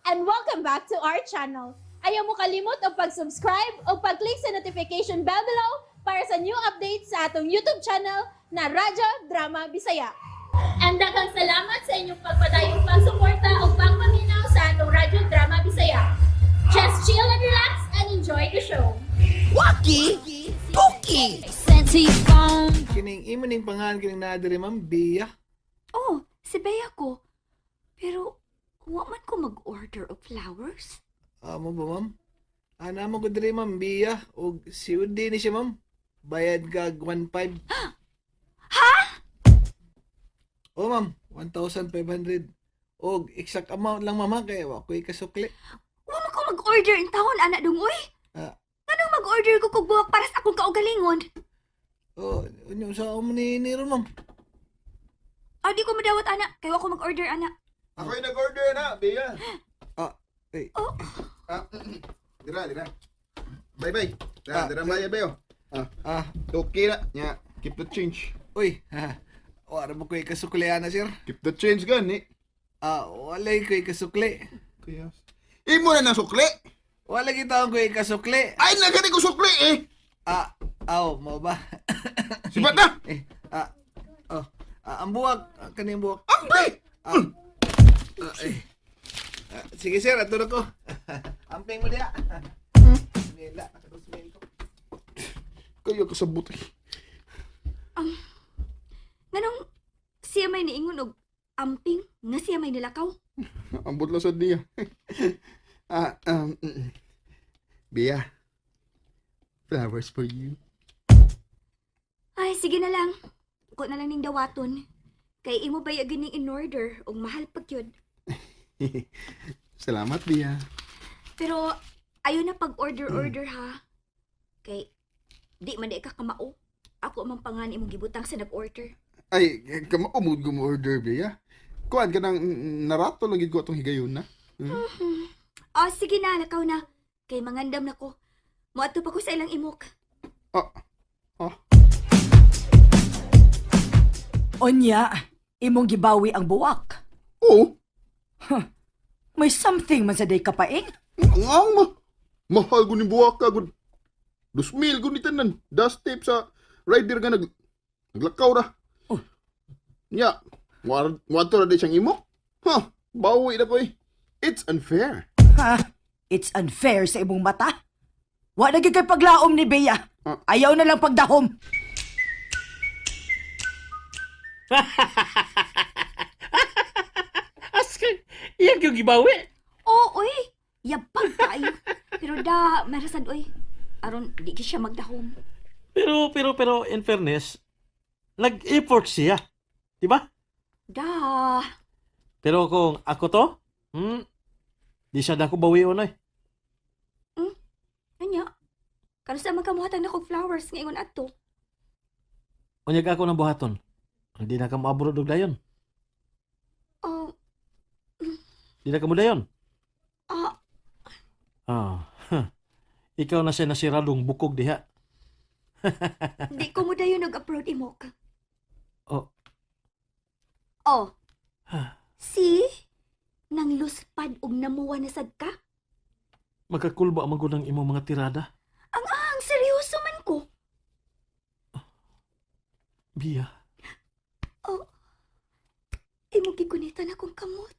And welcome back to our channel. Ayaw mo kalimot og pag-subscribe o pag-click sa notification bell below para sa new updates sa atong YouTube channel na Radyo Drama Bisaya. And daghang salamat sa inyong pagpadayong pagsuporta o pagpaminaw sa atong Radyo Drama Bisaya. Just chill and relax and enjoy the show. Waki Toki! Sent to your phone. Kining imo ning pangalan kining naa diri, ma'am, Bea. Oh, si Bea ko. Pero, wa man ko mag-order og flowers. Ah, mao ba, ma'am? Ah, naa man ko diri, ma'am, Bea og si Udi ni siya, ma'am. Bayad kag 1.5. Ha? Oh, ma'am, 1,500. Og exact amount lang, ma'am, ha, kay wa ko'y kasukli. Wa man ko mag-order intawon, ana dong, uy. Ah. Nganong mag-order ko kog buhok para sa akong kaugalingon? Oh, unsa sa mo ni ron, ma'am? Ah, di ko madawat, ana. Kay wa ko mag-order, ana. Ako'y nag-order na, Bea. Ah, eh, Oh, Ah, dira, dira. Bye bye. Dira, Ah, dira bayad bayo. Ah, ah, okay na. Nya, keep the change. Uy, ha. Wala mo ko'y kasukli ana, sir. Keep the change gani. Ah, walay ko'y kasukli. Kaya. Imo na nang sukli. Wala kita ko'y kasukli. Ay, nagani ko sukli eh. Ah, aw, mao ba? Sibat na. Eh, ah, oh, ah, ang buwak, ah, kaning buwak. Ambi. Ah, ah, eh. Ah, sige sir, ato na ko. Amping mo diya. Nila, nakadosmil ko. Kaya kasabot eh. Nganong siya may niingon og amping nga siya may nilakaw? Ambot lang sa niya. Ah, Bea. Flowers for you. Ay, sige na lang. Ko na lang ning dawaton. Kay imo ba gining in order og mahal pag yun. Salamat, Bea. Pero ayo na pag-order-order ha. Kay di man di ka kamao. Ako man pangan imong gibutang sa nag-order. Ay, kamao mo order, Bea. Kuan ka nang narato lang gid ko atong higayon na. Ah, sige na, lakaw na. Kay mangandam na ko. Moadto pa ko sa ilang imok. Ah, ah. Unya, imong gibawi ang buwak. Oo. May something man sa day kapaing. Ang ang ma. Mahal ko ni buwak ka gud. 2,000 gud ni tanan. Dust tape sa rider nga naglakaw ra. Oh. Nya, muadto ra di siyang imo. Ha, bawi na ko eh. It's unfair. Ha? It's unfair sa imong mata. Wa na gyud kay paglaom ni Bea. Ah. Ayaw na lang pagdahom. Aska, iyang yung gibawi. Oo, oy. Yabag kaayo. Pero da, marasad oy. Aron di gyud siya magdahom. Pero, pero, pero, in fairness, nag-effort siya. Di ba? Da. Pero kung ako to, di siya na ako bawion ay. Anya? Karon sa man kamuhatag na kog flowers nga ingon adto. Unyag ako ng buhaton. Hindi na ka moabroad og dayon. Oh, Di na ka mo dayon. ah, Ah, huh. Ikaw na siya nasiradong bukog diha. Di ko mo dayon nag-abroad, imok. Oh. Oh. See? Nang luspad og namuwa na sad ka? Magkakulba man gud ang imong mga tirada. Ang seryoso man ko. Bia, Oh. Imo gigunitan akong kamot.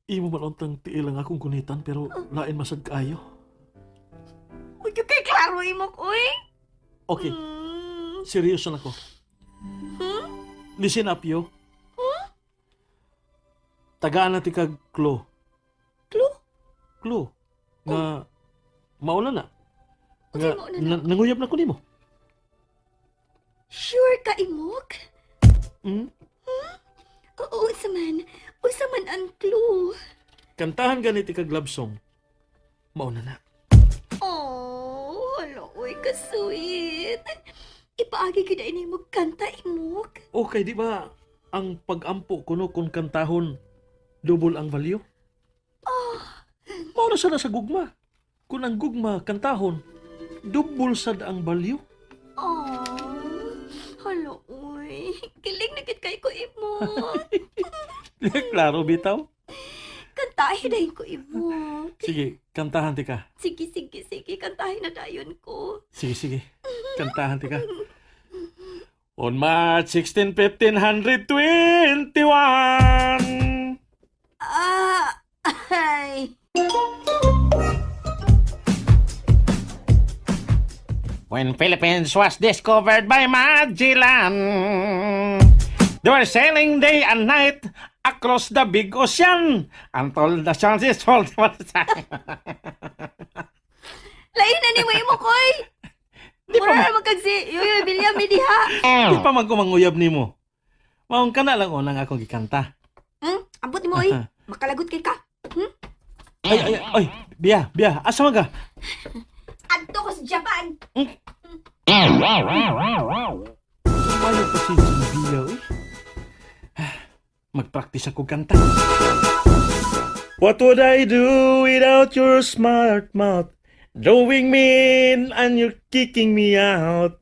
Imo man untang tiil ang akong gunitan pero lain masad kaayo. Uy, kay klaro imok, uy. Okay, seryoso na ko. Listen up, yo. Tagaan natin kag clue. Clue? Clue. Nga, mauna na. Nga, Okay, mauna na. nanguyab na ko nimo. Sure ka, imok? Hmm? Oo, unsa man. Unsa man ang clue? Kantahan ganiti kag love song. Mauna na. Oh, hala, uy, ka-sweet. Ipaagi gyud ini mo kanta, imok. Okay, di ba ang pag-ampo kuno kung kantahon double ang value? Mauna sana sa gugma. Kung ang gugma kantahon, double sad ang value. Oh, hala, uy. Kilig na gid kay ko, imok. Klaro bitaw. Kanta Kantahin na ko imo. Sige, kantahan ti ka. Sige, sige, sige. Kantahin na dayon ko. Sige, sige. Kantahan ti ka. On March 16, 1521. Ah, ay. When Philippines was discovered by Magellan, they were sailing day and night across the big ocean until the chances for the Lain na ni mo imo, koy. Di pa, Mura naman kag si Yoyoy Villame diha. di pa man ko manguyab nimo. Maong ka na lang unang akong gikanta. Ambot nimo oy. Makalagot kay ka. Ay, ay, ay, Bia, Bia, asa man ka? Adto ko sa Japan. Sumayo pa si Bia, uy. Magpraktis ako kanta. What would I do without your smart mouth? Drawing me in and you're kicking me out.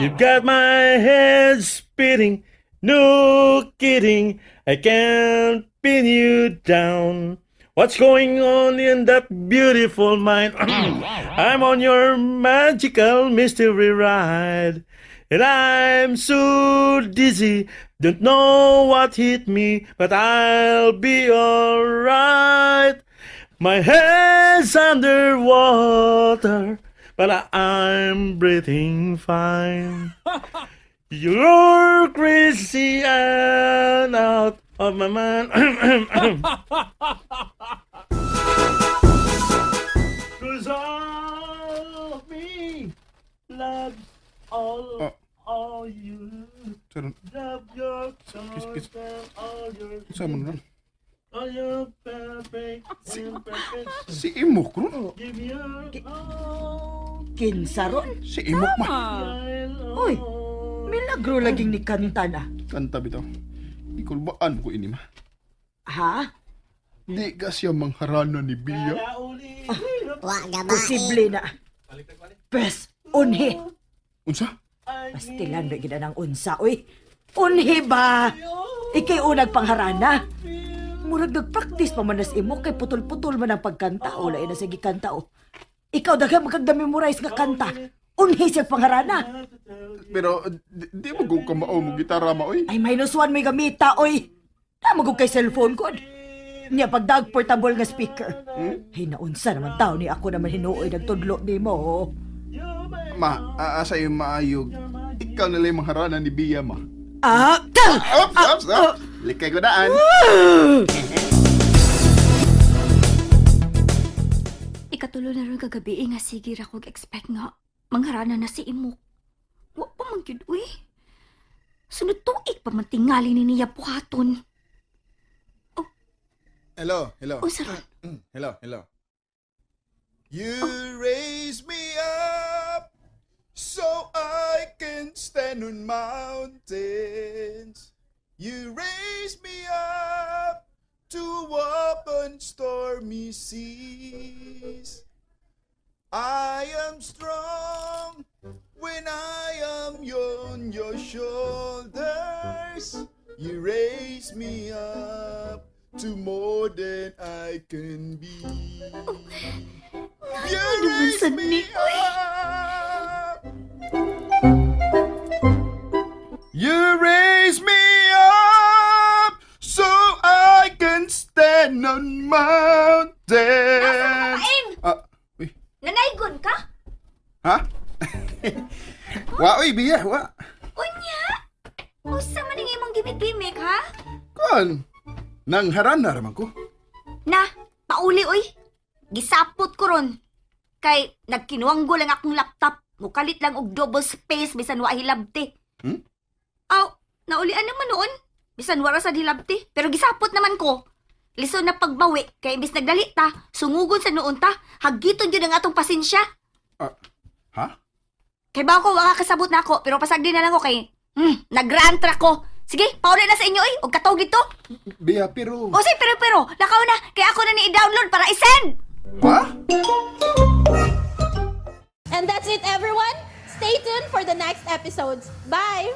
You got my head spinning. No kidding. I can't pin you down. What's going on in that beautiful mind? I'm on your magical mystery ride. And I'm so dizzy, don't know what hit me, but I'll be alright. My head's underwater, but I'm breathing fine. You're crazy and out of my mind. 'Cause all of me loves all, all you. Charon. Love your Kiss, kiss. toys and all your, Sa man ron? all your perfect imperfections. Si Imok ron. Give me your all. Kinsa ron? Si Imok ma. I'll Uy, milagro laging ni kanta na. Kanta bitaw. Ikulbaan ko ini ma. Ha? Di ka siya mangharana ni Bia. Posible na. Pes, unhi. Unsa? Pastilan ba gid ang unsa, uy. Unhi ba? Ikay unag pangharana. Murag nagpractice pa man nas imo kay putol-putol man ang pagkanta o lain na sige kanta o. Ikaw daghan magkagda-memorize nga kanta. Unhi siya pangharana. Pero di mo ko kamao mo gitara ma oy. Ay -1 may gamita oy. Tama ko kay cellphone ko. Niya pagdag portable nga speaker. Ay naunsa naman tao ni ako naman hinuoy nagtudlo nimo. Oh. Ma, asa yung maayog. Ikaw na lang yung mangharana ni Bia ma. Ah, ta! Ops, ops, ops. Likay ko daan. Ikatulo na ron kagabi eh, nga sige ra kog expect nga mangharana na si Imok. Wa pa man gyud uy. Sunod tuig pa man tingali ni niya buhaton. Hello, hello. Unsa ron? Hello, hello. You raise me up so I can stand on mountains. You raise me up to walk on stormy seas. I am strong when I am on your shoulders. You raise me up to more than I can be. You naman raise sad me ni, uy. up. You raise me up so I can stand on mountains. Paing! Ah, uy, Nanaygon ka? ha? Wa, uy, biya, wa. Unya? Usa man ang imong gimik-gimik ha? Kuan, nangharana raman ko. Na, pauli oy. Gisapot ko ron. Kay nagkinuanggo lang akong laptop. Mukalit lang og double space bisan wa hilabti. Hmm? Aw, naulian naman noon. Bisan wara sa hilabti, pero gisapot naman ko. Lison na pagbawi kay imbis nagdali ta, sungugon sa noon ta, hagiton gyud ang atong pasensya. Ah, ha? Kay ba ko wala kasabot na ako, pero pasagdi na lang ko kay nagraan tra ko. Sige, pauli na sa inyo oy, og katog dito. Biya, pero... O sige, pero pero, lakaw na, kay ako na ni i-download para i-send. Ha? And that's it, everyone. Stay tuned for the next episodes. Bye!